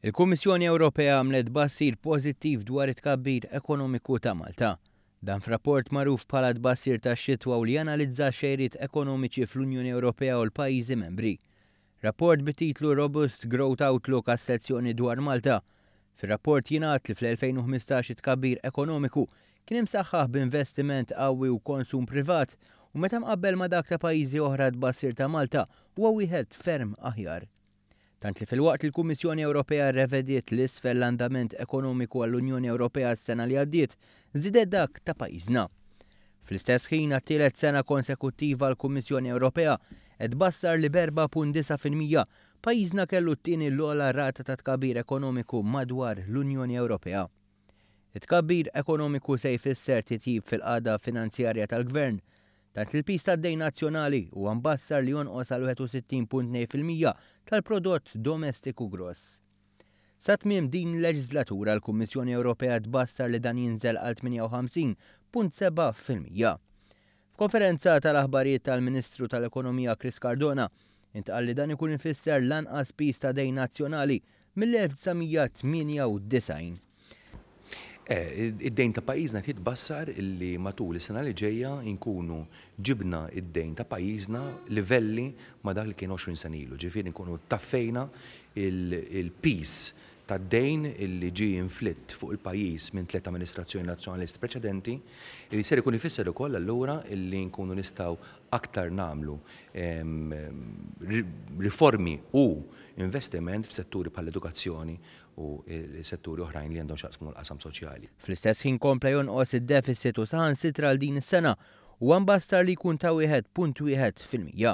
Il-Kummissjoni Ewropea għamlet tbassir pożittiv dwar it-tkabbir ekonomiku ta' Malta. Dan f'rapport magħruf bħala tbassir tax-xitwa u li janalizza xejriet ekonomiċi fl-Unjoni Ewropea u l-pajjiżi membri. Rapport bit-titlu Robust Growth Outlook għas-sezzjoni dwar Malta. Fir-rapport jingħad li fl-2015 it-tkabbir ekonomiku kien imsaħħaħ b'investiment qawwi u konsum privat u meta mqabbel ma' dak ta' pajjiżi oħra t-tbassir ta' Malta huwa wieħed ferm aħjar. Tant li filwaqt li l-Kummissjoni Ewropea rrevediet 'l isfel l-andament ekonomiku għall-Unjoni Ewropea s-sena li għaddiet, żiedet dak ta' pajjiżna. Fl-istess ħin, għat-tielet sena konsekuttiva l-Kummissjoni Ewropea qed tbassar li b'4.9% pajjiżna kellu t-tieni l-ogħla rata ta' tkabbir ekonomiku madwar l-Unjoni Ewropea. It-tkabbir ekonomiku se jfisser titjib fil-qagħda finanzjarja tal-Gvern, tant li l-piż tad-dejn nazzjonali huwa mbassar li jonqos għal 61.2% tal-prodott domestiku gross. Sa tmiem din il-leġiżlatura l-Kummissjoni Ewropea tbassar li dan jinżel għal 58.7%. F'konferenza tal-aħbarijiet tal-Ministru tal-Ekonomija Chris Cardona, intqal li dan ikun ifisser l-anqas piż ta' dejn nazzjonali mill-1998. Id-dejn ta' pajjiżna qed jitbassar illi matul is-sena li ġejja nkunu ġibna d-dejn ta' pajjiżna livelli ma' dak li kien 20 sena ilu, ġifieri nkunu taffejna l-piż tad-dejn illi ġie inflitt fuq il-pajjiż minn tliet amministrazzjoni Nazzjonalisti preċedenti, illi ser ikun ifisser ukoll allura illi nkunu nistgħu aktar nagħmlu riformi u investiment f'setturi bħall-edukazzjoni u setturi oħrajn li għandhom x'jaqsmu mal-qasam soċjali. Fl-istess ħin kompla jonqos id-deficit u saħansitra għal din is-sena huwa mbassar li jkun ta' 1.1%.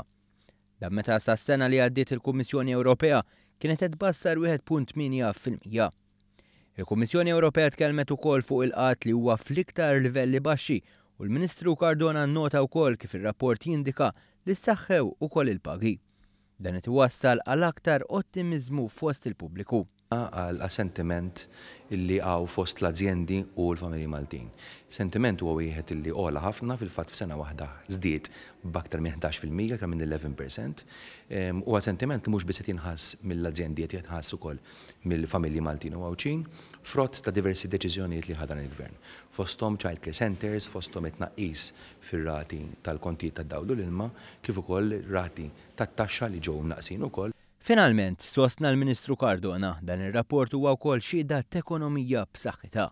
Dan meta sas-sena li għaddiet il-Kummissjoni Ewropea kienet qed tbassar 1.8%. Il-Kummissjoni Ewropea tkellmet ukoll fuq il-qgħad li huwa fl-iktar livelli baxxi u l-Ministru Cardona nnota wkoll kif ir-rapport jindika li ssaħħew ukoll il-pagi. Dan qed iwassal għal aktar ottimiżmu fost il-pubbliku. Għas-sentiment li hawn fost l-azjendi u l-familji Maltin. Sentiment huwa wieħed li għola ħafna, fil-fatt f'sena waħda żdied b'aktar minn 11%, aktar minn 11%. Huwa sentiment li mhux biss qed jinħass mill-azjendi qed jinħass ukoll mill-familji Maltin u Għawdxin, frott ta' diversi deċiżjonijiet li ħa dan il-Gvern. Fosthom child care centres, fosthom it-tnaqqis fir-rati tal-kontijiet tad-dawl u l-ilma, kif ukoll rati tat-taxxa li ġew imnaqqsin ukoll. Finalment, sostna l-Ministru Cardona, dan ir-rapport huwa wkoll xhieda t'ekonomija b'saħħitha.